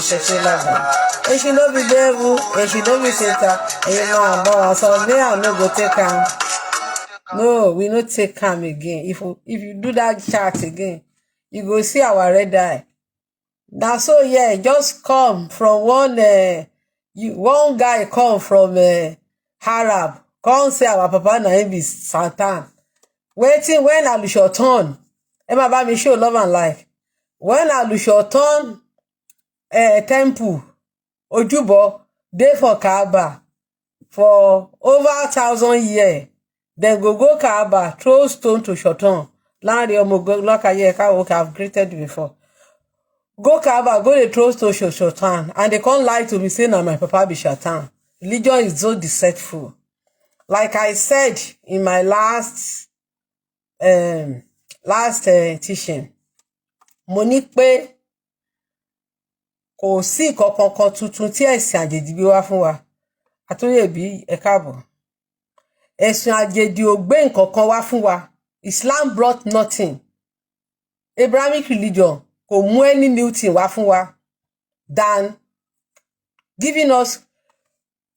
Ìṣẹ̀ṣe làgbà. Èṣù no be devil, èṣù no be Satan. Èyí máa bá wa sọ, me I no go take am. No, we no take am again. If you do that chat again, you go see our red eye. Na so, yeah, just come from one you, one guy come from Arab come say our papa na him be Satan. Wetin when Alushotan, ẹ máa bá mi show love and like. When Alushotan temple Ojúbọ dey for Kaaba for over 1,000 years, dem go go Kaaba, throw stone to Shotan. Lanre ọmọ Lọ́kàyé, ẹ̀ka okay, I've greeted you before. Go Kaaba, go dey throw stone to Shotan, and they come lie to me say na my papa be Shatan. Religion is so deceitful. Like I said in my last teaching, mo ní pé kò sí nǹkan kankan tuntun tí ẹ̀sìn àjèjì gbé wá fún wa. Àtúnyẹ̀bí, ẹ káàbọ̀. Ẹ̀sìn àjèjì ò gbé nǹkan kan wá fún wa. Islam brought nothing. Abrahamic religion kò mú any new thing wá fún wa than giving us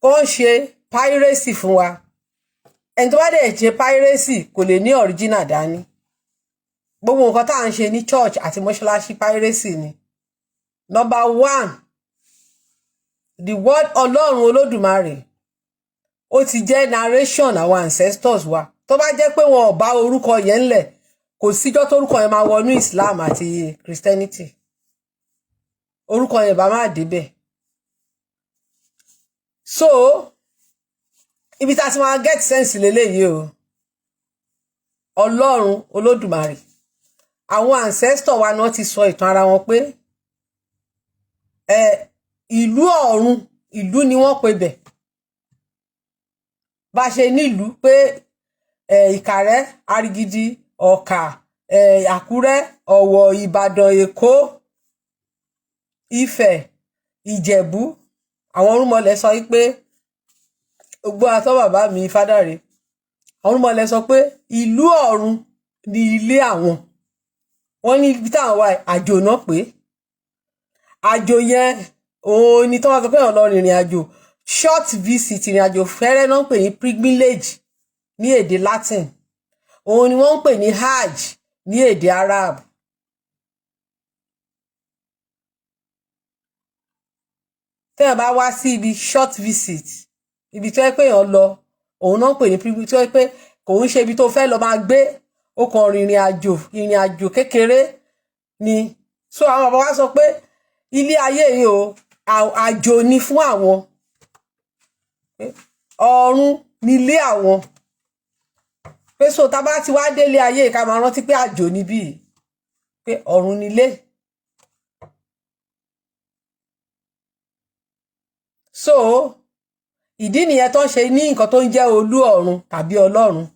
kó ń ṣe piracy fún wa. Ẹni tó bá dẹ̀ ṣe piracy kò lè ní original dání. Gbogbo nǹkan tá à ń ṣe ní church àti mọ́ṣáláṣí, piracy ni. Number one, the word Ọlọ́run Olódùmarè, ó ti jẹ́ narration àwọn ancestors wa. Tó bá jẹ́ pé wọn ò bá orúkọ yẹn ńlẹ̀, kò síjọ́ tórúkọ yẹn máa wọnú Islam àti Christianity, orúkọ yẹn bá má débẹ̀. So ibi tá a ti máa get sense lélẹ́yìí o. Ọlọ́run Olódùmarè, àwọn ancestor wa ni wọ́n ti sọ ìtàn ara wọn pé ẹ ìlú ọ̀run, ìlú ni wọ́n pe bẹ̀. Bá a ṣe nílùú pé ẹ Ìkàrẹ́, Arigidi, Ọ̀kà, ẹ Àkúrẹ́, Ọ̀wọ̀, Ìbàdàn, Èkó, Ifẹ̀, Ìjẹ̀bú. Àwọn irúnmọlẹ̀ sọ pé gbogbo àtọ́ bàbá mi fádàrẹ, àwọn irúnmọlẹ̀ sọ pé ìlú ọ̀run ni ilé àwọn. Wọ́n ní ibi táwọn wà, àjò náà, pé àjò yẹn òun ni tó wá sọ pé ọ̀n lọ rìnrìn àjò, short visit, ìrìn àjò fẹ́rẹ́ náà ń pè ní pilgrimage ní èdè Latin. Òun ni wọ́n ń pè ní hajj ní èdè Arab. Tẹ́yàn bá wá sí ibi short visit, ibi tó yẹ pé èèyàn lọ, òun náà ń pè ní pilgrimage, tó yẹ pé kò ń ṣe ibi tó fẹ́ lọ máa gbé, ó kàn rìnrìn àjò, ìrìn àjò kékeré ni. So àwọn bàbá wa sọ pé ilé ayé yìí o, àjò ni fún àwọn, ọ̀run nílé àwọn, pé so tá a bá ti wá délé ayé, ká máa rántí pé àjò níbí, pé ọ̀run nílé. So ìdí nìyẹn tó ń ṣe ní nǹkan tó ń jẹ́ olú ọ̀run tàbí ọlọ́run.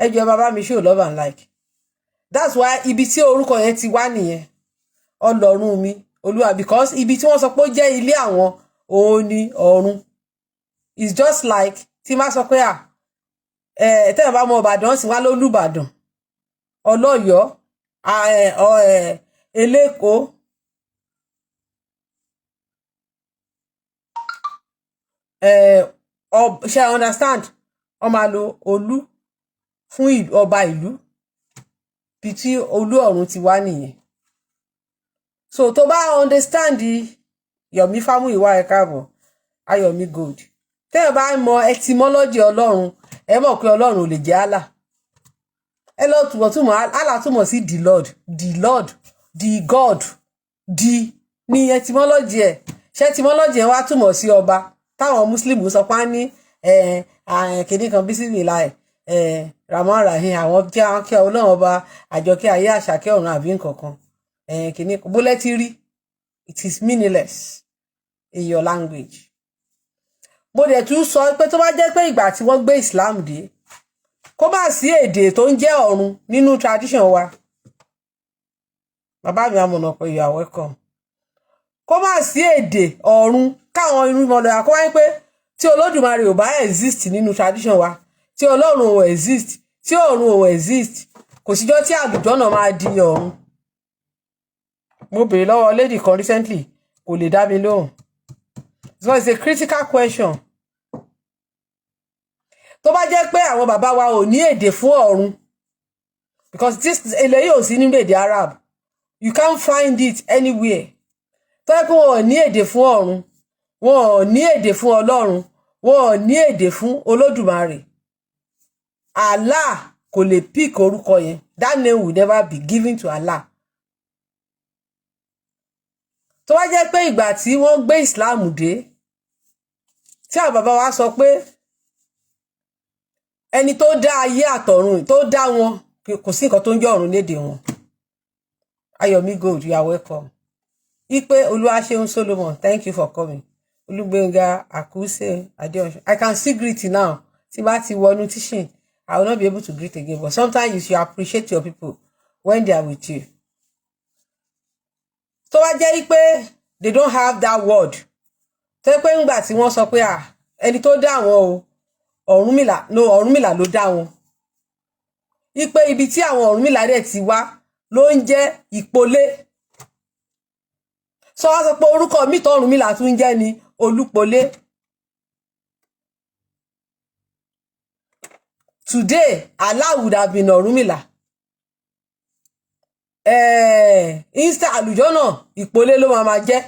Ẹ jọ̀ọ́, bàbá mi show love and like. That's why ibi tí orúkọ yẹn ti wá nìyẹn, ọlọ́run mi, olúwa, because ibi tí wọ́n sọ pé ó jẹ́ ilé àwọn, òun ni ọ̀run. It's just like tí má sọ pé à ẹ tẹ́lẹ̀ bá mọ Ìbàdàn sì wá lólùbàdàn, ọlọ́yọ̀ọ́, eléko, ṣe understand? Wọ́n máa lo olú fún ọba ìlú, bí tí olú ọ̀run ti wá nìyẹn. So tó bá understand, Yomi Fámúyìwá, ẹ káàbọ̀, Ayọ̀mí Gold, tẹ́yàn bá mọ etymology Ọlọ́run, ẹ mọ̀ pé Ọlọ́run ò lè jẹ́ Allah. Ẹ lọ túmọ̀ túmọ̀ Allah, túmọ̀ sí the Lord, the Lord, the God, the ní etymology ẹ̀. Ṣé etymology ẹ̀ wá túmọ̀ sí ọba táwọn Muslim sọ pé á ní kìnnì kan bísímìlà ẹ̀ Rahman Rahim, àwọn kí àwọn kí Ọlọ́run ọba àjọkẹ́ ayé, àṣàkẹ́ ọ̀run, àbí nǹkan kan kìnnì kan bólẹ́tì rí. It is meaningless in your language. Mo dẹ̀ tún sọ pé tó bá jẹ́ pé ìgbà tí wọ́n gbé Islam dé, kó má sí èdè tó ń jẹ́ ọ̀run nínú tradition wa. Bàbá mi amọ̀nà pé you are welcome. Kó má sí èdè ọ̀run, káwọn irúnmọlẹ̀ kó wáyé pé tí Olódùmarè ò bá exist nínú tradition wa, tí Ọlọ́run ò exist, tí ọ̀run ò exist, kò síjọ́ tí àlùjọ́nà máa di ọ̀run. Mo béèrè lọ́wọ́ lady kan recently. Kò lè dá mi lóhùn. So it's a critical question. Tó bá jẹ́ pé àwọn bàbá wa ò ní èdè fún ọ̀run, because this eléyìí ò sí nínú èdè Arab, you can't find it anywhere. Tó yẹ pé wọn ò ní èdè fún ọ̀run, wọn ò ní èdè fún Ọlọ́run, wọn ò ní èdè fún Olódùmarè, Allah kò lè pick orúkọ yẹn. That name will never be given to Allah. Tó bá jẹ́ pé ìgbà tí wọ́n gbé Islam dé, tí àwọn bàbá wa sọ pé ẹni tó dá ayé àtọ̀run, tó dá wọn, kò sí nǹkan tó ń jẹ́ ọ̀run lédè wọn. Ayọ̀mí Gold, you are welcome. Ipe Olúwaṣeun Solomon, thank you for coming. Olúgbénga Àkúṣe Adéọ̀sùn, I can see greet now. Tí bá ti wọnú teaching, I will not be able to greet again, but sometimes you should appreciate your people when they are with you. Tó wá jẹ́ pé they don't have that word, tó yẹ pé ńgbà tí wọ́n sọ pé à ẹni tó dá àwọn o, Ọ̀rúnmìlà, no, Ọ̀rúnmìlà ló dá wọn, ipe ibi tí àwọn Ọ̀rúnmìlà dẹ̀ ti wá ló ń jẹ́ Ìpolé. Sọ wá sọ pé orúkọ mi tó Ọ̀rúnmìlà tún ń jẹ́ ni Olúpolé. Today, Allah would have been Ọ̀rúnmìlà. Insta àlùjọ́nà Ìpolé ló máa jẹ́.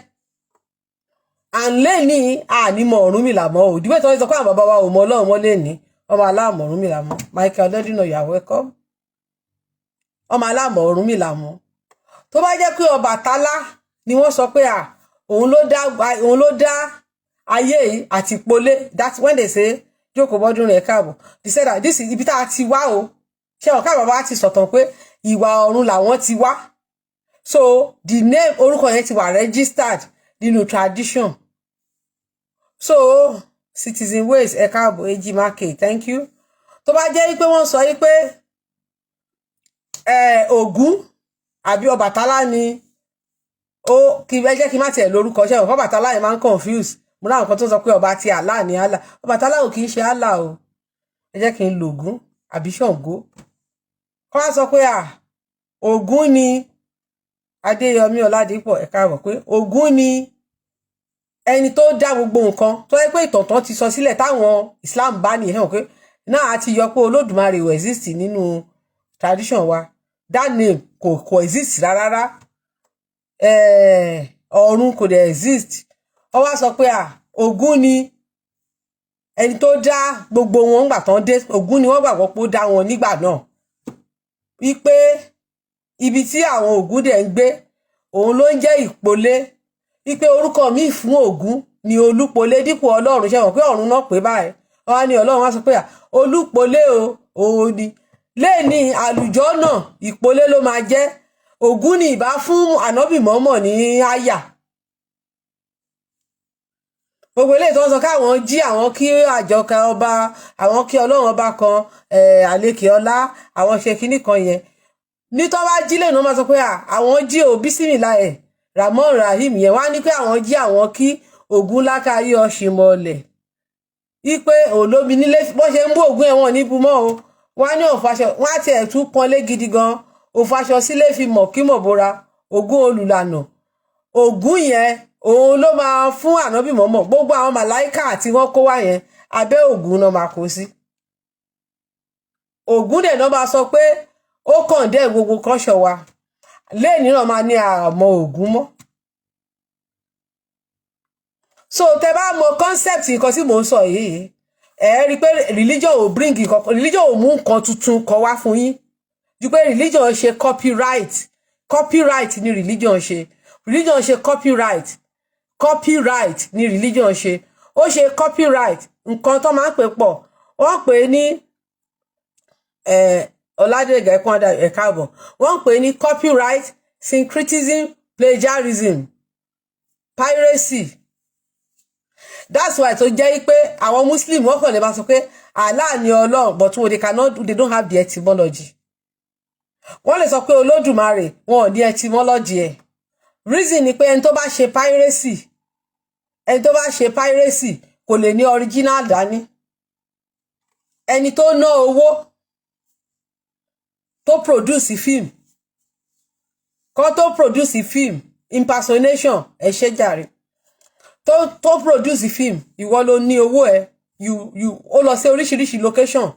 And lẹ́ni ànímọ̀ Ọ̀rúnmìlà mọ́ ò dípẹ́ tí wọ́n sọ pé àwọn bàbá wa ò mọ Ọlọ́run mọ́ lẹ́ni ọmọ aláàmọ̀ Ọ̀rúnmìlà mọ́. Michael Ọdẹ́dínà, you are welcome. Ọmọ aláàmọ̀ Ọ̀rúnmìlà mọ́. Tó bá jẹ́ pé Ọbàtálá ni wọ́n sọ pé à òun ló dá ayé yìí àti Ìpolé, that's when they say jókòó bọ́dún rẹ̀ káàbọ̀. They said that this is ibi tá a ti wá o. Ṣé ọ̀ká bàbá ti sọ̀tàn pé ìwà ọ̀run làwọn ti wá? So the name, orúkọ yẹn ti wà registered nínú tradition. So Citizen Ways, ẹ káàbọ̀. Ag Market, thank you. Tó bá jẹ́ pé wọ́n sọ pé Ògún àbí Ọbàtálá ni ó kí ẹ jẹ́ kí n má tiẹ̀ lórúkọ ṣe ọ̀pọ̀ Ọbàtálá yẹn máa ń confuse mo láwọn kan tó sọ pé ọba ti Allah ní Allah. Ọbàtálá ò kì í ṣe Allah o. Ẹ jẹ́ kí n lo Ògún àbí Ṣàngó. Kọ́ wá sọ pé à Ògún ni. Adéyọmí Ọládípọ̀, ẹ káàbọ̀. Pé Ògún ni ẹni tó dá gbogbo nǹkan, tó yẹ pé ìtàn tán ti sọ sílẹ̀ táwọn Islam bá nìyẹn hàn pé náà a ti yọ pé Olódùmarè ò exist nínú tradition wa. That name kò exist rárá. Ọ̀run kò dẹ̀ exist. Wọ́n wá sọ pé à Ògún ni ẹni tó dá gbogbo wọn nígbà tán dé. Ògún ni wọ́n gbàgbọ́ pé ó dá wọn nígbà náà, wípé ibi tí àwọn Ògún dẹ̀ ń gbé, òun ló ń jẹ́ Ìpolé, wípé orúkọ míì fún Ògún ni Olúpolé dípò Ọlọ́run. Ṣe mọ̀ pé ọ̀run náà pé báyìí, wọ́n á ní Ọlọ́run, wá sọ pé Olúpolé o, òun ni lẹ́ẹ̀ni àlùjọ náà, Ìpolé ló máa jẹ́. Ògún ni ìbá fún ànábì mọ́mọ́ ní àyà. Gbogbo eléyìí tó ń sọ káwọn jí àwọn kí àjọkà ọba, àwọn kí Ọlọ́run ọba kan, àlekè ọlá, àwọn ṣe kinní kan yẹn ní tó bá jí lẹ́nu, máa sọ pé àwọn jí o, bísímìlà ẹ̀ Ramon Rahim yẹn, wá ní pé àwọn jí, àwọn kí Ògún lákàáyé ọ̀ṣìmọ̀lẹ̀ wípé olómi nílé. Bó ṣe ń bú Ògún ẹ̀wọ̀n ní bu mọ́ o. Wọ́n á ní òfàṣọ, wọ́n á tiẹ̀ tún pọ́nlé gidi gan, òfàṣọ sílé fi mọ̀ kí mọ̀ bóra. Ògún olùlànà, Ògún yẹn, òun ló máa fún ànábì mọ́mọ́. Gbogbo àwọn màláìkà tí wọ́n kó wá yẹn, abẹ́ Ògún náà máa kó sí. Ògún dẹ̀ náà máa sọ pé ó kàn dẹ́ gbogbo kọ́ṣọ̀ wa lẹ́ẹ̀ni náà máa ní àmọ́ Ògún mọ́. So tẹ bá mọ concept nǹkan tí mò ń sọ yìí, ẹ rí i pé religion ò bring nǹkan, religion ò mú nǹkan tuntun kan wá fún yín ju pé religion ṣe copyright. Copyright ni religion ṣe. Religion ṣe copyright. Copyright ni religion ṣe. Ó ṣe copyright. Nǹkan tó máa ń pè pọ̀, wọ́n pè é ní Ọ̀làdẹ̀gà ẹ̀kún ẹ̀ka àbọ̀, wọ́n pè é ní copyright, syncretism, plagiarism, piracy. That's why tó jẹ́ pé àwọn Muslim, wọ́n kàn lè máa sọ pé Allah ni Ọlọ́run, but they cannot, they don't have the etymology. Wọ́n lè sọ pé Olódùmarè, wọn ò ní etymology ẹ̀. Reason ni pé ẹni tó bá ṣe piracy, ẹni tó bá ṣe piracy kò lè ní original dání. Ẹni tó ná owó tó produce film kan, tó produce film, Impersonation, ẹ ṣe jàre. Tó produce film, ìwọ ló ní owó ẹ. You ó lọ sí oríṣiríṣi location,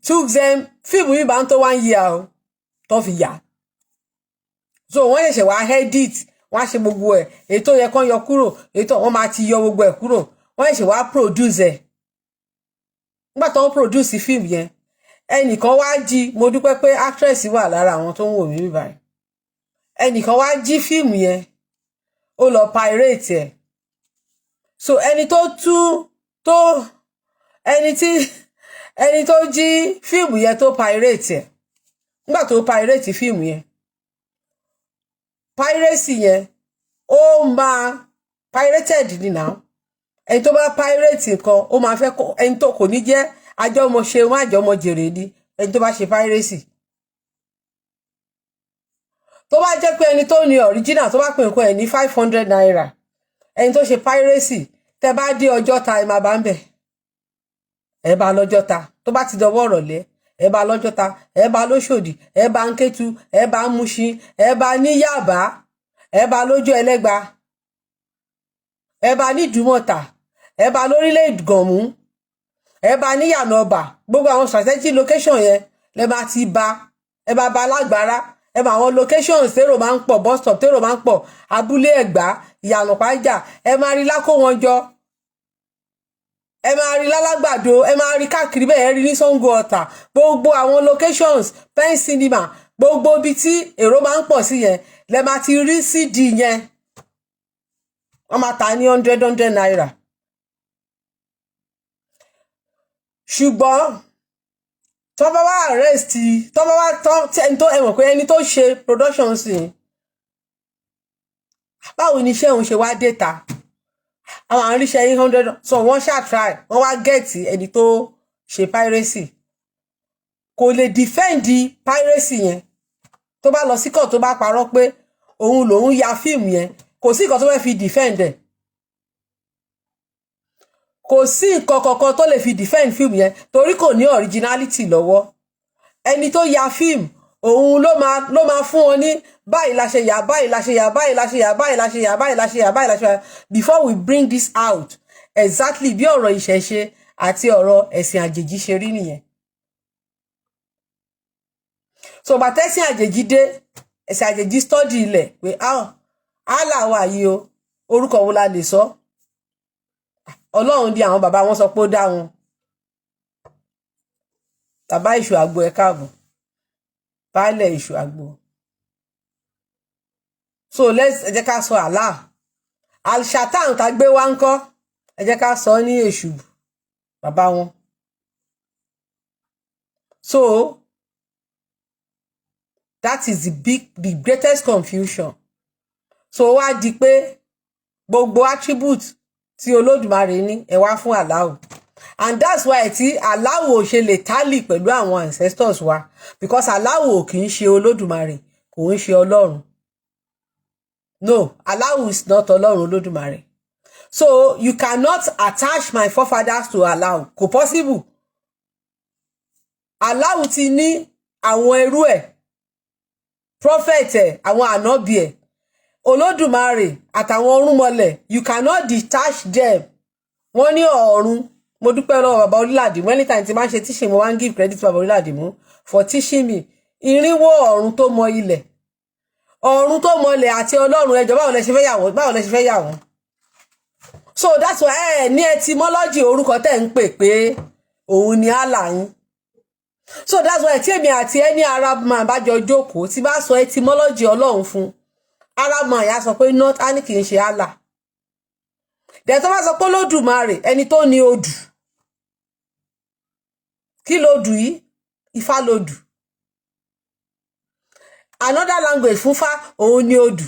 took them. Fíìmù yìí bá ń tó one year o tó fi yà. So wọ́n ṣẹ̀ṣẹ̀ wá edit, wọ́n á ṣe gbogbo ẹ̀, èyí tó yẹ kán yọ kúrò, èyí tó wọ́n máa ti yọ gbogbo ẹ̀ kúrò, wọ́n ṣẹ̀ṣẹ̀ wá produce ẹ̀. Nígbà tó ń produce fíìmù yẹn, ẹnìkan wá jí. Mo dúpẹ́ pé actress wà lára àwọn tó ń wò mí báyìí. Ẹnìkan wá jí fíìmù yẹn, ó lọ pirate ẹ̀. So ẹni tó tú tó ẹni tí ẹni tó jí fíìmù yẹn, tó pirate ẹ̀, nígbà tó pirate fíìmù yẹn, piracy yẹn, ó máa pirated ni now. Ẹni tó bá pirate nǹkan, ó máa fẹ́ kó ẹni tó kò ní jẹ́ àjọmọṣe wọn, àjọmọjèrè ni ẹni tó bá ṣe piracy. Tó bá jẹ́ pé ẹni tó ní original, tó bá pè nǹkan ẹ̀ ní ₦500, ẹni tó ṣe piracy, tẹ́ bá dé Ọjọ́ta, ẹ máa bá ń bẹ̀, ẹ bá lọ́jọ́ta. Tó bá ti dọwọ́ ọ̀rọ̀lẹ́, ẹ bá lọ́jọ́ta, ẹ bá lóṣòdì, ẹ bá ń Kétu, ẹ bá ń Múṣin, ẹ bá ní Yàbá, ẹ bá lójú Ẹlẹ́gba, ẹ bá ní Ìdúmọ̀tà, ẹ bá lórílẹ̀ Ìgànmú, ẹ bá níyànà ọba. Gbogbo àwọn strategic location yẹn lẹ máa ti bá. Ẹ bá bá lágbára, ẹ bá àwọn locations tèrò máa ń pọ̀, bus stop tèrò máa ń pọ̀, Abúlé Ẹ̀gbá, Ìyànà Pàjá, ẹ máa rí lákó wọn jọ, ẹ máa rí lálágbàdo, ẹ máa rí káàkiri bẹ́ẹ̀, ẹ rí ní Ṣàngó Ọ̀tà. Gbogbo àwọn locations, Pen Cinema, gbogbo ibi tí èrò máa ń pọ̀ sí yẹn lẹ máa ti rí CD yẹn. Wọ́n máa tà ní hundred hundred naira. Ṣùgbọ́n tó bá wá arrest, tó bá wá tán, ẹni tó, ẹ mọ̀ pé ẹni tó ṣe production sí, báwo ni iṣẹ́ òun ṣe wá dé ta àwọn àríṣẹ́ yín hundred? So wọ́n ṣáà try, wọ́n wá get ẹni tó ṣe piracy. Kò lè defend piracy yẹn. Tó bá lọ sí court, tó bá parọ́ pé òun lòun ya fíìmù yẹn, kò sí nǹkan tó fẹ́ fi defend ẹ̀. Kò sí nǹkan kankan tó lè fi defend fíìmù yẹn, torí kò ní originality lọ́wọ́. Ẹni tó ya fíìmù, òun ló máa fún wọn ní báyìí la ṣe yà, báyìí la ṣe yà, báyìí la ṣe yà, báyìí la ṣe yà, báyìí la ṣe yà, báyìí la ṣe yà, before we bring this out. Exactly bí ọ̀rọ̀ ìṣẹ̀ṣe àti ọ̀rọ̀ ẹ̀sìn àjèjì ṣe rí nìyẹn. So bàtẹ́sìn àjèjì dé, ẹ̀sìn àjèjì study ilẹ̀ pé Allah wà yìí o, orúkọ wo la lè sọ? Ọlọ́run di àwọn bàbá wọn sọ pé ó dá wọn. Bàbá ìṣù àgbo, ẹ káàbọ̀, baálẹ̀ ìṣù àgbo. So let's, ẹ jẹ́ ká sọ Allah Al-Shatan tá gbé wá ń kọ́, ẹ jẹ́ ká sọ ní èṣù bàbá wọn. So that is the greatest confusion. So wá di pé gbogbo attribute tí Olódùmarè ní, ẹ wá fún Allahu, and that's why tí Allahu ò ṣe lè tally pẹ̀lú àwọn ancestors wa, because Allahu ò kì í ṣe Olódùmarè, kò ń ṣe Ọlọ́run. No, Allahu is not Ọlọ́run Olódùmarè. So you cannot attach my forefathers to Allahu. Kò possible. Allahu ti ní àwọn ẹrú ẹ̀, prophet ẹ̀, àwọn ànábì ẹ̀, Olódùmarè àtàwọn ọ̀rúnmọlẹ̀. You cannot detach them. Wọ́n ní ọ̀run. Mo dúpẹ́ lọ́wọ́ bàbá Orílàdì mú. Anytime tí máa ń ṣe teaching, mo wá ń give credit to bàbá Orílàdì mú for teaching me. 400 ọ̀run tó mọ ilẹ̀, ọ̀run tó mọlẹ̀ àti Ọlọ́run, ẹjọ́, báwo lẹ ṣe fẹ́ yà wọ́n? Báwo lẹ ṣe fẹ́ yà wọ́n? So that's why ẹ ní etymology orúkọ tẹ́ ń pè pé òun ni Allah yín. So that's why tí èmi àti ẹni Arab man bá jọ jókòó, tí bá sọ etymology Ọlọ́run fún Arab man, yà sọ pé not, á ní kì í ṣe Allah. Dẹ̀ tó bá sọ pé Olódùmarè, ẹni tó ní odù, kí lodù yìí? Ifá lodù. Another language fún Fá, òun ni odù,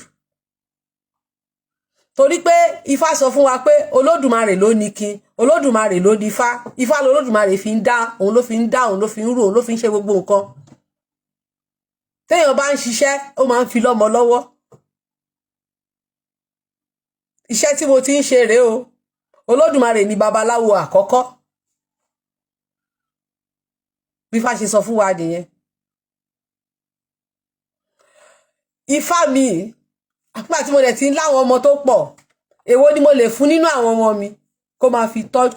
torí pé Ifá sọ fún wa pé Olódùmarè ló ní kin, Olódùmarè ló ní Ifá. Ifá lolódùmarè fi ń dá, òun ló fi ń dá, òun ló fi ń rò, òun ló fi ń ṣe gbogbo nǹkan. Téèyàn bá ń ṣiṣẹ́, ó máa ń fi lọ́mọ lọ́wọ́. Iṣẹ́ tí mo ti ń ṣe rèé o. Olódùmarè ní babaláwo àkọ́kọ́. Bí Ifá ṣe sọ fún wa nìyẹn. Ifá mi Àpá tí mo dẹ̀ ti ń láwọn ọmọ tó pọ̀, èwo ni mo lè fún nínú àwọn ọmọ mi kó máa fi tọ́,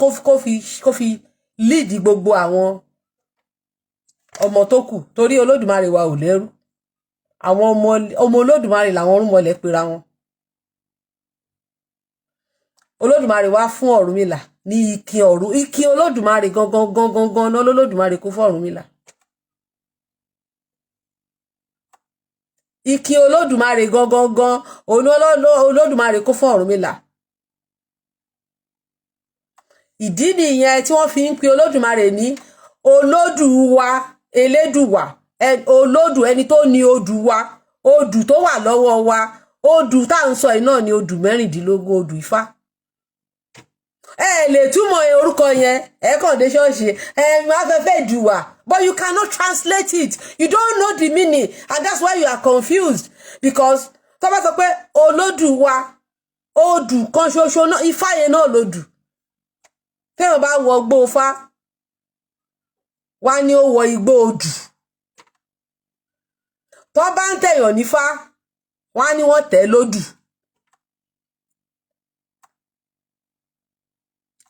kó fi lead gbogbo àwọn ọmọ tó kù? Torí Olódùmarè wa ò lẹ́rú. Àwọn ọmọ ọmọ Olódùmarè làwọn irúnmọlẹ̀ pera wọn. Olódùmarè wá fún Ọ̀rúnmìlà ní ikin ọ̀run, ikin Olódùmarè gangan gangan gan náà lÓlódùmarè kó fún Ọ̀rúnmìlà. Ikin Olódùmarè gangan gan òun Olódùmarè kó fún Ọ̀rúnmìlà. Ìdí nìyẹn tí wọ́n fi ń pe Olódùmarè ní Olódùwa, Elédùwà, olódù, ẹni tó ní odù wa, odù tó wà lọ́wọ́ wa. Odù tá à ń sọ yìí náà ni odù 16, odù Ifá. Ẹ lè túmọ̀ orúkọ yẹn. Ẹ kàn dé ṣọ́ọ̀ṣì, ẹ máa fẹ́ fẹ́ dùwà, but you cannot translate it. You don't know the meaning, and that's why you are confused, because tó bá sọ pé Olódùwa, odù kan ṣoṣo náà, Ifá yẹn náà lodù. Téèyàn bá wọ gbó Ifá wá ní ó wọ igbó odù. Tó bá ń tẹ̀yàn nífá, wọ́n á ní wọ́n tẹ̀ lódù.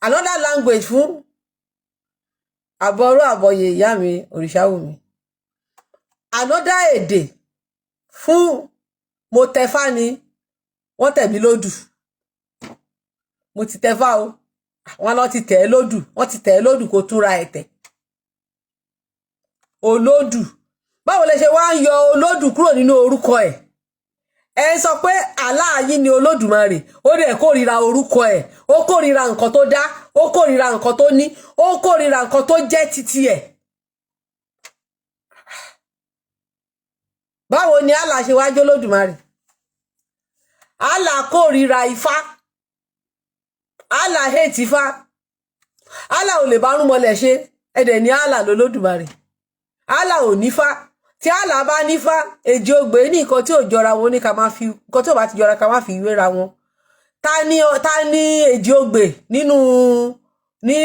Another language fún àbọrú àbọyè, ìyá mi Òrìṣàwùmí. Another èdè fún mo tẹfá ni wọ́n tẹ̀ mí lódù. Mo ti tẹfá o, wọ́n lọ ti tẹ̀ ẹ́ lódù, wọ́n ti tẹ̀ ẹ́ lódù kó túra ẹ̀ tẹ̀. Olódù, báwo lẹ ṣe wá ń yọ olódù kúrò nínú orúkọ ẹ̀? Ẹ sọ pé Allah yín ni Olódùmarè. Ó dẹ̀ kórìíra orúkọ ẹ̀, ó kórìíra nǹkan tó dá, ó kórìíra nǹkan tó ní, ó kórìíra nǹkan tó jẹ́ titi ẹ̀. Báwo ni Allah ṣe wá jẹ́ Olódùmarè? Allah kórìíra Ifá. Allah hate Ifá. Allah ò lè bá rúnmọlẹ̀ ṣe. Ẹ̀dẹ̀ ní Allah lolódùmarè. Allah ò nífá. Tí Allah bá nífá, èjì ogbè ní nǹkan tí ò jọra wọn ní ká máa fi nǹkan tí ò bá ti jọra ká máa fi wéra wọn. Ta ni èjì ogbè nínú ní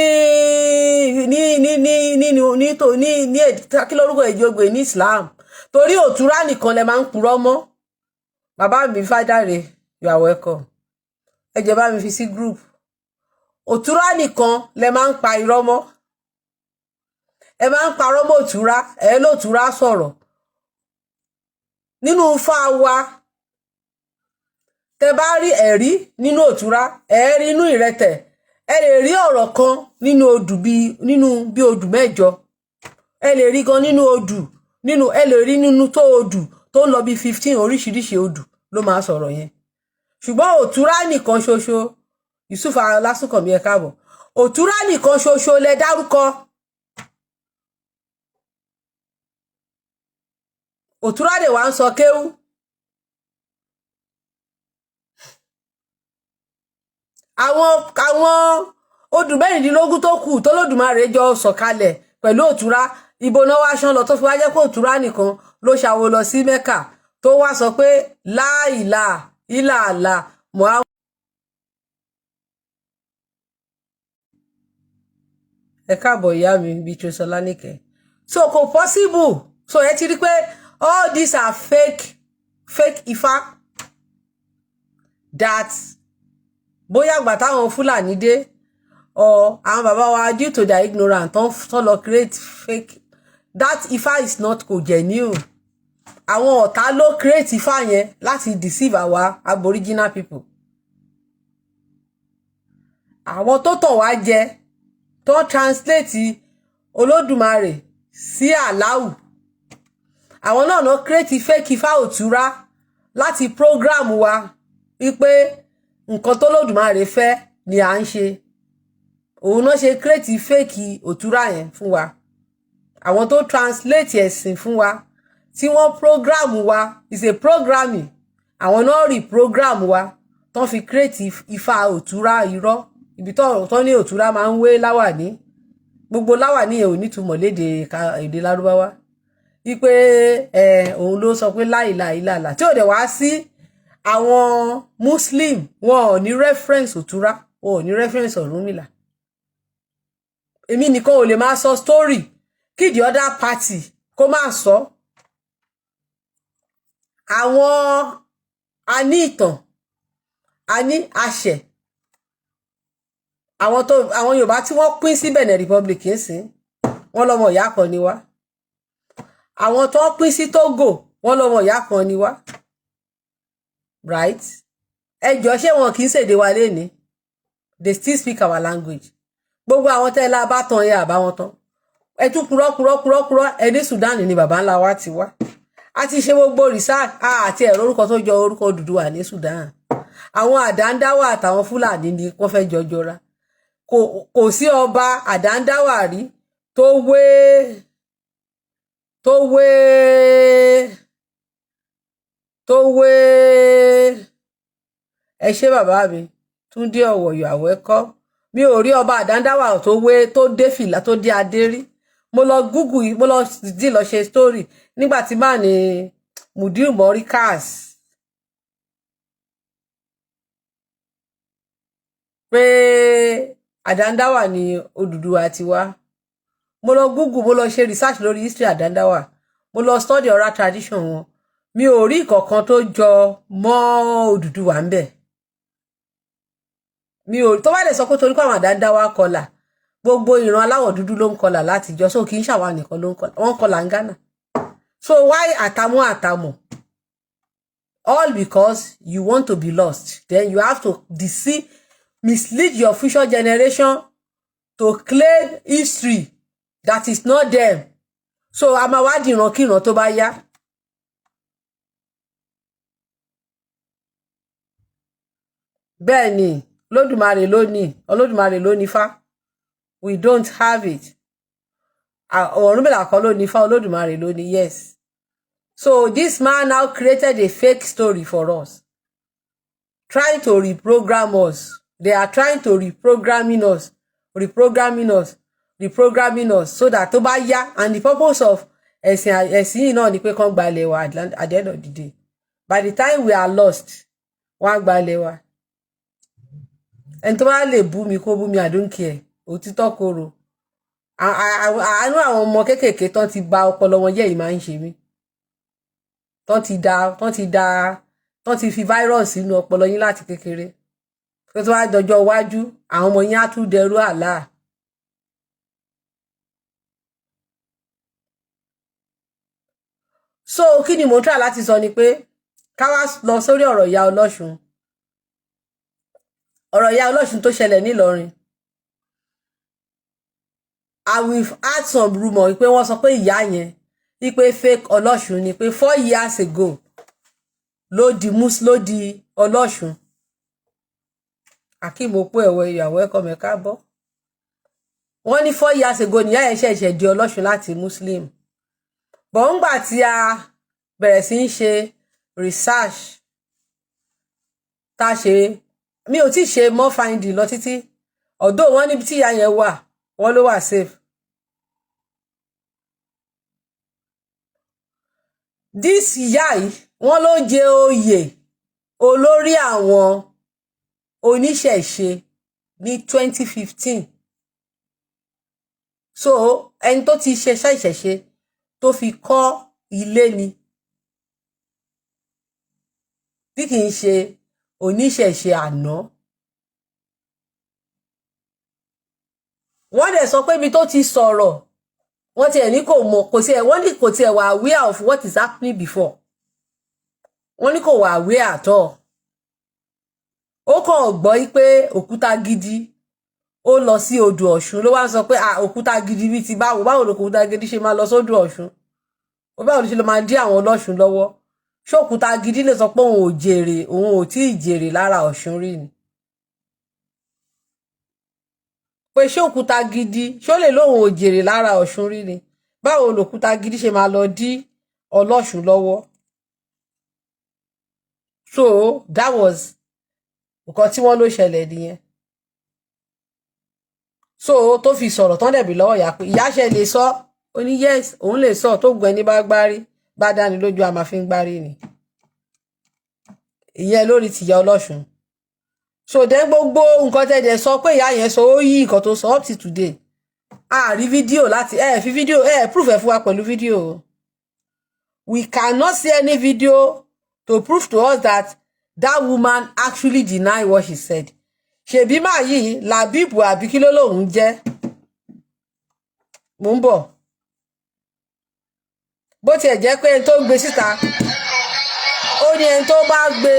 ní ní ní nínú ní tó ní ní kí lórúkọ èjì ogbè ní Islam? Torí òtúrá nìkan lẹ máa ń purọ́ mọ́. Bàbá mi Fádàrẹ, you are welcome. Ẹ jẹ́ bá mi fi sí group. Òtúrá nìkan lẹ máa ń pa irọ́ mọ́. Ẹ máa ń parọ́ mọ́ òtúrá. Ẹ lótúrá sọ̀rọ̀ nínú Ifá wa. Tẹ bá rí ẹ̀rí nínú òtúrá, ẹ rí inú ìrẹtẹ̀, ẹ lè rí ọ̀rọ̀ kan nínú odù bíi nínú bí odù mẹ́jọ. Ẹ lè rí gan nínú odù nínú, ẹ lè rí nínú tó odù tó ń lọ bí 15 oríṣiríṣi odù ló máa sọ̀rọ̀ yẹn. Ṣùgbọ́n òtúrá nìkan ṣoṣo. Yusuf Ọlásùnkànmí, ẹ káàbọ̀. Òtúrá nìkan ṣoṣo lẹ dárúkọ. Òtúrá dè wá ń sọ kéwú. Àwọn odù 16 tó kù tó lódùmarè jọ sọ̀kalẹ̀ pẹ̀lú òtúrá, ibo náà wá ṣán lọ tó fi wá jẹ́ pé òtúrá nìkan ló ṣàwo lọ sí Mẹ́kà tó wá sọ pé láìlà ìlàlà Muhammad? Ẹ káàbọ̀, ìyá mi Beatrice Ọlánìkẹ́. So kò possible. So ẹ ti rí pé all these are fake, fake Ifá that bóyá àgbà táwọn Fúlàní dé or àwọn bàbá wa, due to their ignorance, tó lọ create fake. That Ifá is not, kò genuine. Àwọn ọ̀tá ló create Ifá yẹn láti deceive àwa aboriginal people. Àwọn tó tàn wá jẹ, tó translate Olódùmarè sí Aláwù, àwọn náà náà create fake Ifá òtúrá láti program wa wípé nǹkan tó lódùmarè fẹ́ ni à ń ṣe. Òun náà ṣe create fake òtúrá yẹn fún wa. Àwọn tó translate ẹ̀sìn fún wa, tí wọ́n program wa, is a programming. Àwọn náà rí program wa tó fi create Ifá òtúrá irọ́. Ibi tó ní òtúrá máa ń wé láwàní, gbogbo láwàní yẹn ò nítumọ̀ lédè èdè Lárúbáwá, wípé ẹ òun ló sọ pé láìláìláìlà tí ò dẹ̀ wá sí. Àwọn Muslim, wọn ò ní reference òtúrá, wọn ò ní reference Ọ̀rúnmìlà. Èmi nìkan ò lè máa sọ story kí the other party kó máa sọ. Àwọn A ní ìtàn, a ní àṣẹ. Àwọn tó àwọn Yorùbá tí wọ́n pín sí Benin Republic ń sìn, wọ́n lọ́mọ ìyá kan ni wá. Àwọn tó pín sí Togo, wọ́n lọ́mọ ìyá kan ni wá, right? Ẹ jọ, ṣé wọn kì í ṣèdè wa lénìí? They still speak our language. Gbogbo àwọn tẹ́lá bá tán yẹ àbá wọn tán, ẹ tún purọ́ purọ́ purọ́ purọ́. Ẹ ní Sudan ni baba ńlá wa ti wá. A ti ṣe gbogbo research àti ẹ̀rọ orúkọ tó jọ orúkọ Odùduwà ní Sudan. Àwọn Àdándáwà àtàwọn Fúlàní ni wọ́n fẹ́ jọjọra. Kò sí ọba Àdándáwà rí tó wé. Ẹ ṣé, bàbá mi Túndé Ọ̀wọ̀yọ̀ àwẹ́kọ́. Mi ò rí ọba Àdándáwà tó wé, tó dé fìlà, tó dé adé rí. Mo lọ Google, mo lọ dí lọ ṣe story nígbà tí máà ní Mudiu Morikas pé Àdándáwà ní Odùduwà ti wá. Mo lọ Google, mo lọ ṣe research lórí history Àdándáwà, mo lọ study oral tradition wọn. Mi ò rí ìkọ̀kan tó jọ mọ́ Odùduwà ń bẹ̀. Mi ò tó bá lè sọ pé torí pé àwọn Àdándáwà kọlà, gbogbo ìran aláwọ̀ dúdú ló ń kọlà látijọ́, so kì í ṣàwa nìkan ló ń kọlà. Wọ́n ń kọlà ń Ghana. So why àtàmú àtàmọ̀? All because you want to be lost. Then you have to deceive, mislead your future generation to claim history that is not them. So a máa wá dìran kíran tó bá yá. Bẹ́ẹ̀ ni, Olódùmarè ló ní, Olódùmarè ló ní Ifá. We don't have it. Ọ̀rúnmìlà kọ́ ló ní Ifá, Olódùmarè ló ní. Yes, so this man now created a fake story for us, trying to reprogram us. They are trying to reprogramming us, reprogramming us, reprogramming us, so that tó bá yá, and the purpose of ẹ̀sìn yìí náà ni pé kán gba ilẹ̀ wa. At the end of the day, by the time we are lost, wọ́n á gba ilẹ̀ wa. Ẹni tó bá lè bú mi, kó bú mi, I don't care. Òtítọ́ korò. Àánú àwọn ọmọ kéékèèké tán ti bà ọpọlọ wọn jẹ́ yìí máa ń ṣe mí. Tán ti da, tán ti fi virus sínú ọpọlọ yín láti kékeré, pé tó bá dọjọ́ iwájú, àwọn ọmọ yín á tún dẹrú àlá. So kí ni mò ń try láti sọ ni pé ká wá lọ sórí ọ̀rọ̀ ìyá Ọlọ́ṣun, ọ̀rọ̀ ìyá Ọlọ́ṣun tó ṣẹlẹ̀ nílọrin. I will add some rumour pé wọ́n sọ pé ìyá yẹn, wípé fake Ọlọ́ṣun ni, pé 4 years ago ló di mus ló di Ọlọ́ṣun. Akeem Opó ẹ̀wọ̀ ìyàwó ẹ̀kọ́ mẹ́ka bọ́. Wọ́n ní 4 years ago níyà yẹn ṣẹ̀ṣẹ̀ di Ọlọ́ṣun láti Muslim. Bọ̀ ńgbà tí a bẹ̀rẹ̀ sí í ṣe research tá a ṣe, mi ò tí ì ṣe more finding lọ títí. Ọ̀dọ́ wọn níbi tí ìyá yẹn wà, wọ́n ló wà safe. This ìyá yìí, wọ́n ló jẹ oyè olórí àwọn oníṣẹ̀ṣe ní 2015. So ẹni tó ti ṣe iṣẹ́ ìṣẹ̀ṣe tó fi kọ́ ilé ni, tí kì í ṣe oníṣẹ̀ṣe àná. Wọ́n dẹ̀ sọ pé ibi tó ti sọ̀rọ̀, wọ́n tiẹ̀ ní kò mọ̀, kò tiẹ̀, wọ́n ní kò tiẹ̀ wà aware of what is happening before. Wọ́n ní kò wà aware at all. Ó kàn gbọ́ pé òkúta gidi ó lọ sí odò Ọ̀ṣun, ló wá ń sọ pé òkúta gidi bíi ti báwo? Báwo lòkúta gidi ṣe máa lọ sódò Ọ̀ṣun? Báwo ló ṣe lọ máa dí àwọn ọlọ́ṣun lọ́wọ́? Ṣé òkúta gidi lè sọ pé òun ò jèrè, òun ò tí ì jèrè lára Ọ̀ṣun rí ni? Pé ṣé òkúta gidi, ṣó lè lóun ò jèrè lára Ọ̀ṣun rí ni? Báwo lòkúta gidi ṣe máa lọ dí ọlọ́ṣun lọ́wọ́? So that was nǹkan tí wọ́n ló ṣẹlẹ̀ nìyẹn. So tó fi sọ̀rọ̀ tán, dẹ̀bi lọ́wọ́ ìyá pé ìyá ṣe lè sọ, ó ní yes, òun lè sọ. Tó gun ẹni bá gbárí bá dáni lójú, a máa fi ń gbárí ni. Ìyẹn lórí tìyá ọlọ́ṣun. So then gbogbo nǹkan tẹ́jẹ̀ sọ pé ìyá yẹn sọ, ó yí nǹkan tó sọ. Up to today, a rí fídíò láti ẹ fi fídíò ẹ proof ẹ fún wa pẹ̀lú fídíò. We cannot see any video to prove to us that That woman actually deny what she said. Ṣèbí máa yìí Làbíbù àbí kí ló lòun jẹ́? Mò ń bọ̀. Bó tiẹ̀ jẹ́ pé ẹni tó ń gbé síta, ó ní ẹni tó bá gbé.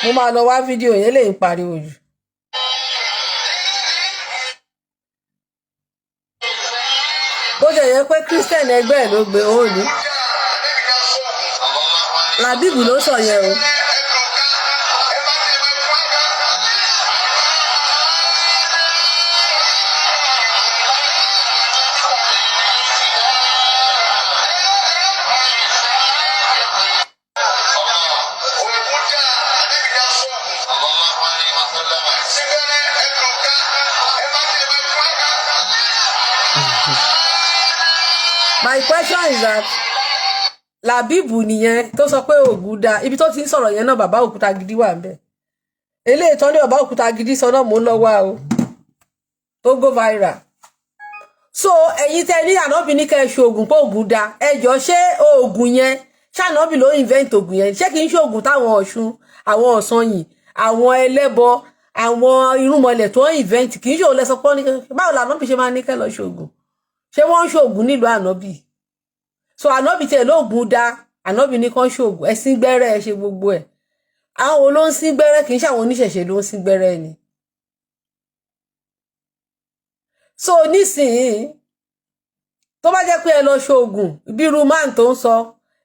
Mo máa lọ wá fídíò yẹn, lè ń pariwo jù. Bó tiẹ̀ jẹ́ pé Christian ẹgbẹ́ ẹ̀ ló gbé, òun ní Làbíbù ló sọ yẹn o. My question is that Làbíbù nìyẹn tó sọ pé ògùn da. Ibi tó ti ń sọ̀rọ̀ yẹn náà, bàbá òkúta gidi wà ń bẹ̀. Eléyìí tán ní bàbá òkúta gidi sọ náà, mò ń lọ wá o, tó go viral. So ẹ̀yin tẹ́ ní ànábì ní kẹ́ ẹ ṣe oògùn pé ògùn da, ẹ jọ, ṣé oògùn yẹn, ṣànábì ló invent oògùn yẹn? Ṣé kì í ṣe oògùn táwọn Ọ̀ṣun, àwọn Ọ̀sanyìn, àwọn ẹlẹ́bọ, àwọn irúnmọlẹ̀ tó ń invent? Kì í ṣe òun lẹsọ pọ́ ní? Báwo lànábì ṣe máa ní kẹ́ lọ ṣe oògùn? Ṣé wọ́n ń ṣe oògùn nílùú ànábì? So ànábì tiẹ̀ lóògùn da, ànábì ní kán ṣoògùn, ẹ sín gbẹ́rẹ́, ẹ ṣe gbogbo ẹ̀. Àwọn wo ló ń sín gbẹ́rẹ́? Kì í ṣe àwọn oníṣẹ̀ṣe ló ń sín gbẹ́rẹ́ ni? So nísìnyí, tó bá jẹ́ pé ẹ lọ ṣoògùn, bírú man tó ń sọ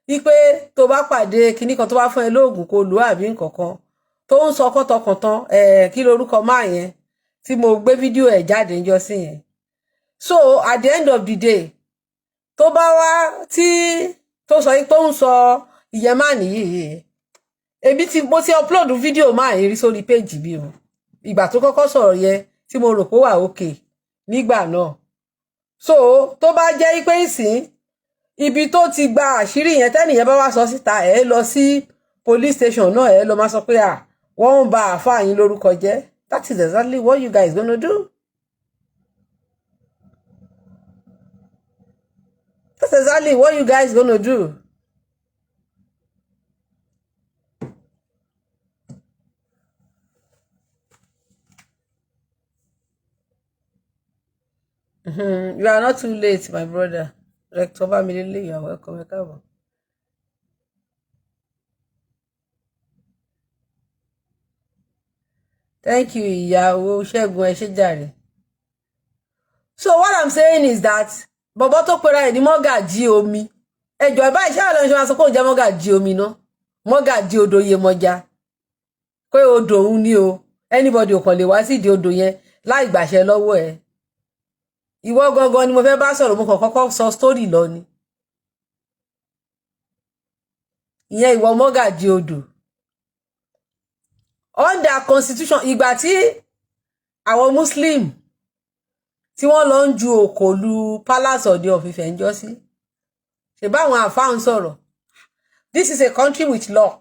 wípé tó bá pàdé kinní kan tó bá fún ẹ lóògùn kó lò àbí nǹkan kan tó ń sọ kọ́tọkàntán, ẹ̀ kí lorúkọ máa yẹn tí mo gbé fídíò ẹ̀ jáde níjọ́ sí yẹn? So at the end of the day, tó bá wá tí tó sọ tó ń sọ ìyẹn máa nìyí, èmi tí mo ti upload fídíò máa yìí rí sórí péjì mi o. Ìgbà tó kọ́kọ́ sọ̀rọ̀ yẹn tí mo rò pé wà òkè nígbà náà. So tó bá jẹ́ pé ìsìn ibi tó ti gba àṣírí yẹn, tẹ́nìyẹn bá wá sọ síta, ẹ̀ lọ sí police station náà, ẹ̀ lọ máa sọ pé à wọ́n ń ba àáfàá yín lórúkọ jẹ́. That is exactly what you guys gonna do. That's exactly what you guys gonna do. You are not too late, my brother. Rector Bamilele, you are welcome. Ẹ káàbọ̀. Thank you, ìyàwó Ṣẹ́gun, ẹ ṣé jàre. So what I'm saying is that bọ̀bọ̀ tó pera ẹ̀ ní mọ́gàjí omi, ẹjọ́ ẹ̀ báyìí, ṣáà lọ́nà ṣe máa sọ pé òun jẹ́ mọ́gàjí omi náà, mọ́gàjí odò Yemọja, pé odò òun ni o, anybody ò kàn lè wá sídìí odò yẹn láì gbàṣẹ lọ́wọ́ ẹ̀. Ìwọ gangan ni mo fẹ́ bá sọ̀rọ̀. Mo kàn kọ́kọ́ sọ story lọ ni ìyẹn. Ìwọ mọ́gàjí odò, under constitution, ìgbà tí àwọn Muslim tí wọ́n lọ ń ju òkò lu palace Ọọ̀ni of Ifẹ̀ ń jọ́ sí, ṣe báwọn àfáà ń sọ̀rọ̀, "This is a country with law."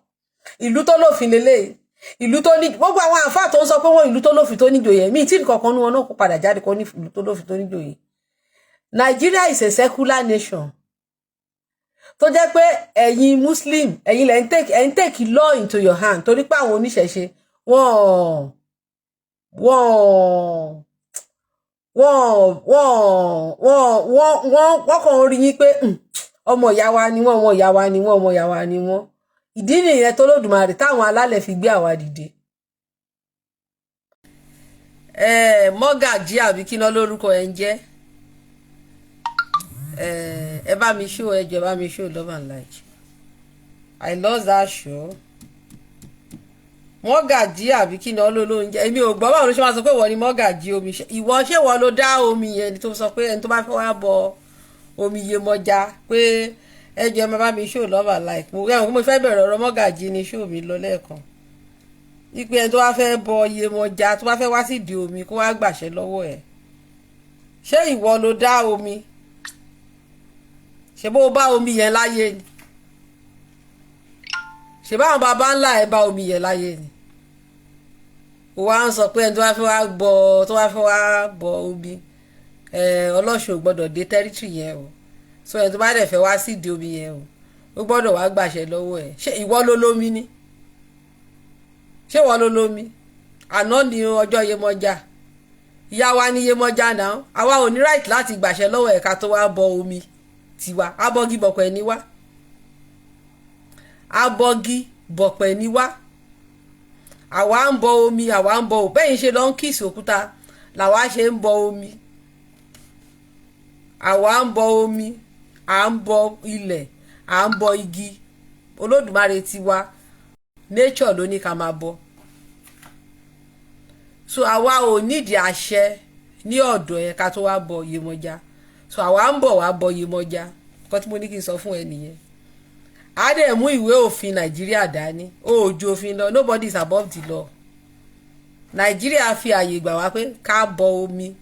Ìlú tó lófin lélẹ̀, ìlú tó ní gbogbo àwọn àfáà tó ń sọ pé wọ́n ìlú tó lófin tó níjòyè míì tí nǹkan ní wọn náà kó padà jáde kó ní ìlú tó lófin tó níjòyè. Nigeria is a secular nation tó jẹ́ pé ẹ̀yin Muslim, ẹ̀yin lẹ́ ń take law into your hand, torí pé àwọn oníṣẹ̀ṣe wọ́n kàn ń rí yín pé ọmọ ìyá wa ni wọ́n, ọmọ ìyá wa ni wọ́n, ọmọ ìyá wa ni wọ́n. Ìdí nìyẹn tó lódùmarè táwọn alálẹ̀ fi gbé àwa dìde. Mọ́gàjí àbí kí náà lórúkọ ẹ̀ ń jẹ́? Ẹ bá mi show, ẹ jọ̀ọ́, ẹ bá mi show love and like. I lost that show. Mọ́gàjí àbí kí ni ọlọ́ ló ń jẹ́? Èmi ò gbọ́. Báwo ló ṣe máa sọ pé ìwọ ni mọ́gàjí omi? Ìwọ, ṣé ìwọ ló dá omi yẹn tó sọ pé ẹni tó bá fẹ́ wá bọ omi Yemọja pé ẹ jọ̀ọ́, ẹ máa bá mi show love and like? Mo rẹ́wọ̀n, mo fẹ́ bẹ̀rẹ̀ ọ̀rọ̀ mọ́gàjí ni show mi lọ lẹ́ẹ̀kan, wípé ẹni tó bá fẹ́ bọ Yemọja, tó bá fẹ́ wá sídìí omi, kó wá gbàṣẹ lọ́wọ́ ẹ̀. Ṣé ìwọ ló dá omi? Ṣé bó bá omi yẹn láyé ni? Ṣé báwọn baba ńlá ẹ bá omi yẹn láyé ni? Ó wá ń sọ pé ẹni tó bá fẹ́ wá bọ, tó bá fẹ́ wá bọ omi, ọlọ́ṣun ò gbọ́dọ̀ dé territory yẹn o. So ẹni tó bá dẹ̀ fẹ́ wá sí ìdí omi yẹn o, ó gbọ́dọ̀ wá gbàṣẹ lọ́wọ́ ẹ̀. Ṣé ìwọ ló lómi ni? Ṣé ìwọ ló lómi? Àná ni ọjọ́ Yemọja, ìyá wa ní Yemọja náà. Àwa ò ní right láti gbàṣẹ lọ́wọ́ ẹ̀ ká tó wá bọ omi tiwa. Abọ́gi bọ̀pẹ̀ ni wá, abọ́gi bọ̀pẹ̀ ni wá. Àwa ń bọ omi, àwa ń bọ ò bẹ́yìn ṣe lọ ń kiss òkúta làwa ṣe ń bọ omi. Àwa ń bọ omi, à ń bọ ilẹ̀, à ń bọ igi. Olódùmarè tiwa, nature ló ní ká máa bọ. So àwa ò nídìí àṣẹ ní ọ̀dọ̀ ẹ̀ ká tó wá bọ Yemọja. So àwa ń bọ̀ wá bọ Yemọja. Kọ́ tí mo ní kí n sọ fún ẹ nìyẹn. A dẹ̀ mú ìwé òfin Nàìjíríà dání. Ó ju òfin lọ. Nobody is above the law. Nàìjíríà fi àyè gbà wá pé ká bọ omi.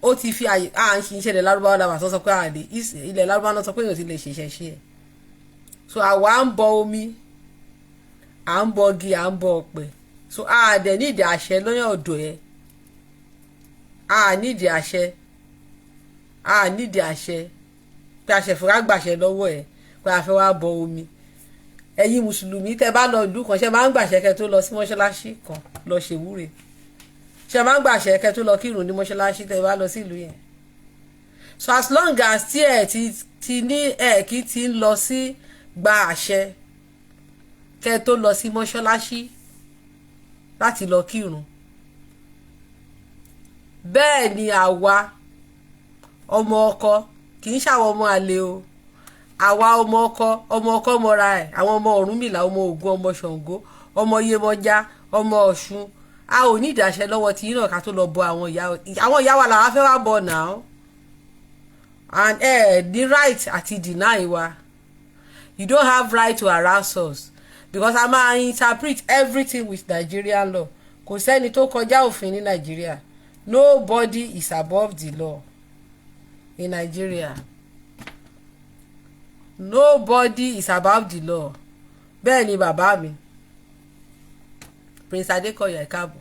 Ó ti fi àyè. À ń ṣiṣẹ́ ilẹ̀ Lárúbáwá làwọn àtọ́ sọ pé àlè ilẹ̀ Lárúbáwá náà sọ pé èèyàn ti lè ṣiṣẹ́ ṣe ẹ̀. So àwa ń bọ omi, à ń bọ igi, à ń bọ ọ̀pẹ. So a dẹ̀ nídìí àṣẹ lọ́yàn ọ̀dọ̀ ẹ̀. A nídìí àṣẹ, a nídìí àṣẹ pé àṣẹ fúnra gbàṣẹ lọ́wọ́ ẹ̀ pé a fẹ́ wá bọ omi. Ẹ̀yin mùsùlùmí, tẹ́ bá lọ ìlú kan, ṣe máa ń gbàṣẹ kẹ́ tó lọ sí mọ́ṣáláṣí kan lọ ṣèwúre? Ṣe máa ń gbàṣẹ kẹ́ tó lọ kírun ní mọ́ṣáláṣí tẹ́ bá lọ sí ìlú yẹn? So as long as tí ẹ ti ní ẹ kí ti ń lọ sí gba àṣẹ kẹ́ tó lọ sí mọ́ṣáláṣí láti lọ kírun, bẹ́ẹ̀ ni àwa ọmọ ọkọ kì í ṣàwọn ọmọ àlè o. Àwa ọmọ ọkọ, ọmọ ọkọ mọra ẹ̀, àwọn ọmọ Ọ̀rúnmìlà, ọmọ Ògún, ọmọ Ṣàngó, ọmọ Yemọja, ọmọ Ọ̀ṣun, a ò ní ìdáṣẹ lọ́wọ́ tí yín náà ká tó lọ bọ àwọn ìyá. Àwọn ìyá wa làwa fẹ́ wá bọ̀ now, and ẹ ní right àti deny wa. You don't have right to harass us because a máa interpret everything with Nigerian law. Kò sẹ́ni tó kọjá òfin ní Nàìjíríà. Nobody is above the law in Nigeria. Nobody is above the law. Bẹ́ẹ̀ ni bàbá mi Prince Adekoya, ẹ káàbọ̀.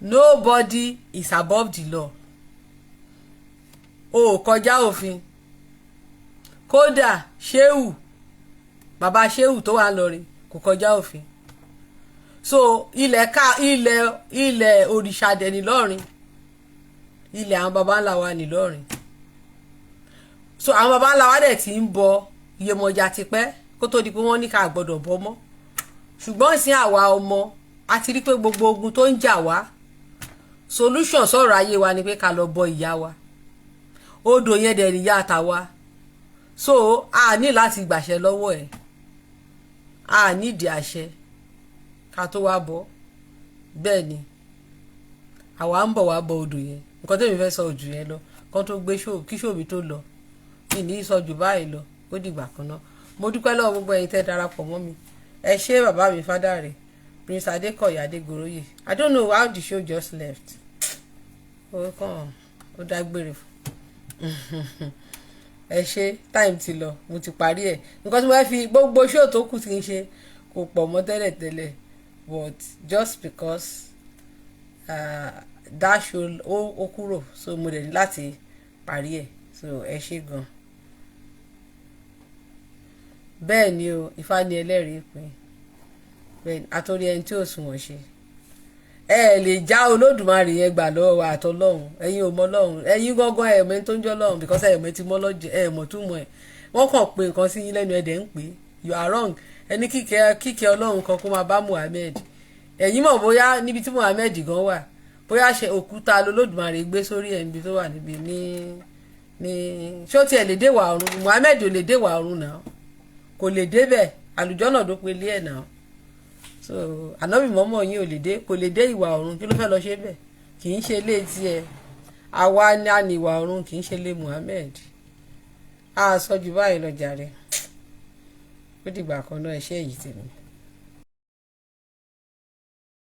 Nobody is above the law. O ò kọjá òfin. Kódà Sheu, bàbá Sheu tó wà lọrin, kò kọjá òfin. So ilẹ̀ ká ilẹ̀, ilẹ̀ òrìṣà dẹ̀ ní lọ́rin. Ilẹ̀ àwọn baba ńlá wa ní lọ́rin. So àwọn baba ńlá wa dẹ̀ ti ń bọ Yemọja tipẹ́ kó tó di pé wọ́n ní ká gbọ́dọ̀ bọ́ mọ́. Ṣùgbọ́n ìsìn àwa ọmọ a ti rí pé gbogbo ogun tó ń jà wá, solution sọ̀rọ̀ ayé wa ni pé ká lọ bọ ìyá wa. Odò yẹn dẹ̀ níyà àtàwa. So a ní láti gbàṣẹ lọ́wọ́ ẹ̀, a nídìí àṣẹ ká tó wá bọ́. Bẹ́ẹ̀ ni àwa ń bọ̀ wá bọ odò yẹn. Nǹkan tẹ́mi fẹ́ sọ jù yẹn lọ kán tó gbé kí ṣòbí tó lọ, mi ní sọ jù báyìí lọ. Ó dìgbà kan náà. Mo dúpẹ́ lọ́wọ́ gbogbo ẹ̀yin tẹ́ darapọ̀ mọ́ mi. Ẹ ṣé, bàbá mi fádàrẹ Prince Adékọ̀yà Adégoróyè. I don't know how the show just left. Ó kàn ó dágbére fún. Ẹ ṣé, time ti lọ, mo ti parí ẹ̀. Nǹkan tí mo fẹ́ fi gbogbo show tó kù ti ń ṣe kò pọ̀ mọ́ tẹ́lẹ̀tẹ́lẹ̀, but just because that show ó kúrò, so mo dẹ̀ ní láti parí ẹ̀. So ẹ ṣé gan. Bẹ́ẹ̀ ni o, Ifá ní ẹlẹ́rìí ìpín. Bẹ́ẹ̀ ni àtòrí ẹni tí ò sunwọ̀n ṣe. Ẹ lè já Olódùmarè yẹn gbà lọ́wọ́ wa àtọlọ́hun. Ẹ̀yin ò mọ Ọlọ́hun, ẹ̀yin gángan ẹ̀ mọ̀ ẹni tó ń jọ́ Ọlọ́hun, because ẹ̀ mọ̀ etymology, ẹ̀ mọ̀ túmọ̀ ẹ̀. Wọ́n kàn pé nǹkan sí yín lẹ́nu, ẹ̀dẹ̀ ń pè. You are wrong. Ẹni kíkẹ́ kíkẹ́ Ọlọ́run kan kó máa bá Muhammed. Ẹ̀yin mọ̀ bóyá níbi tí Muhammed gan wà, bóyá ṣe òkúta lolódùmarè gbé sórí ẹ̀ níbi tó wà níbi ní ṣó tiẹ̀ lè dé wà ọ̀run? Muhammed ò lè dé wà ọ̀run náà, kò lè débẹ̀. Àlùjọ́nà ló pe lé ẹ̀ náà. So ànábì mọ́mọ́ yín ò lè dé, kò lè dé ìwà ọ̀run. Kí ló fẹ́ lọ ṣe bẹ́ẹ̀? Kì í ṣe ilé tiẹ̀. Àwa ní a ní ìwà ọ̀run, kì í ṣe ilé Muhammed. A sọ jù báyìí lọ jàre. Ó dìgbà kan náà. Ẹ ṣé èyí tèmi.